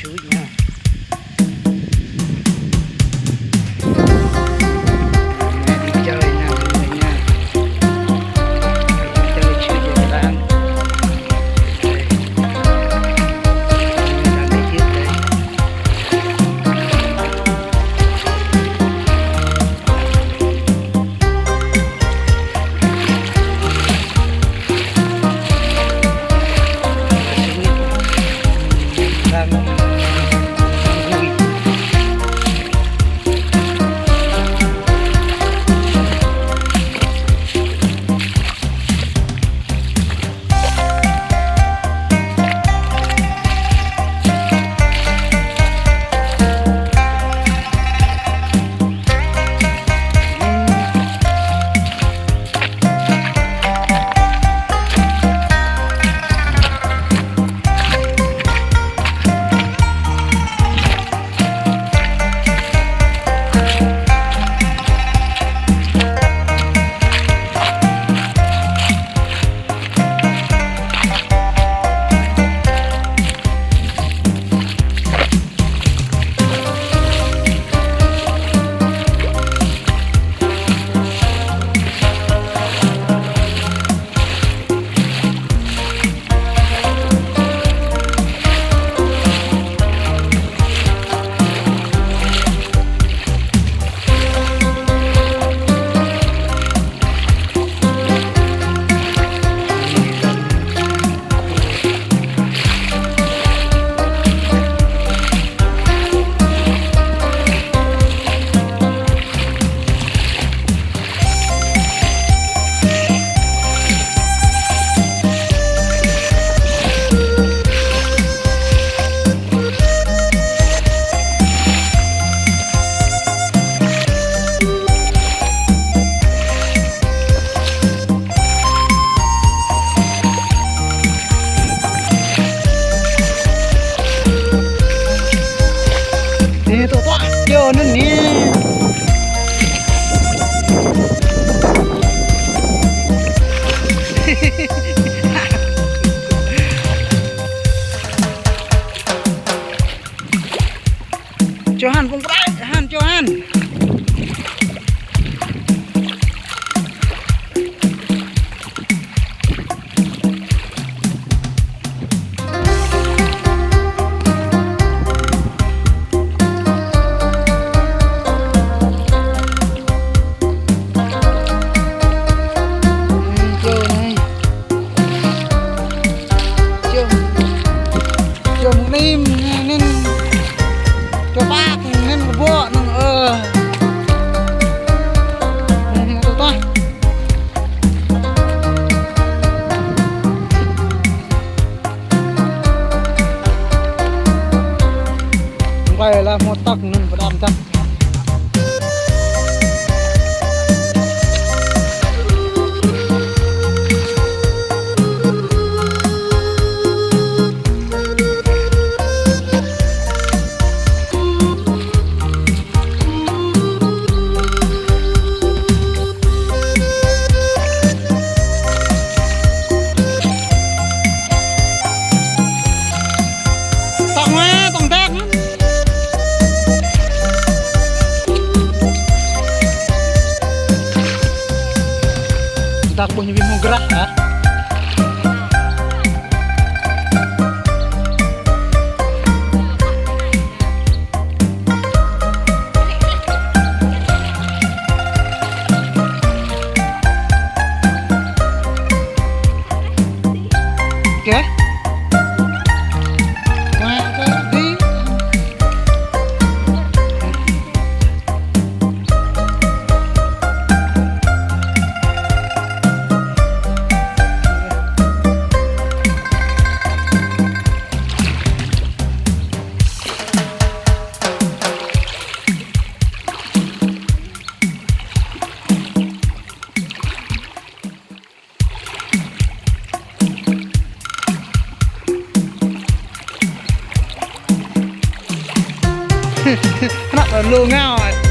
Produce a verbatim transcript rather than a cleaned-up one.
Ui, nha. Đi chơi nha, đi nha. Đi chơi chưa về bạn. Đang đi trước đây. Ê, tŏ tŏ, čô anŭn anai. Čô han, pŏng pơrai, han, čô han. Čô anai. Čô. Čô mơ̆ng anai, anŭn. Čô pă, anŭn kơ ƀô̆, anŭn, ơ. Anŭn, anŭn, tŏ tŏ. Mơ̆ng anai lah mơ̆ tŏk anŭn pơđam tŏk. Tŏng mă, tŏng tăk. Tăk ƀuh ñu ƀing mơ̆ng grah, hă? Oke. Wah, tadi. Anăp lu ngao.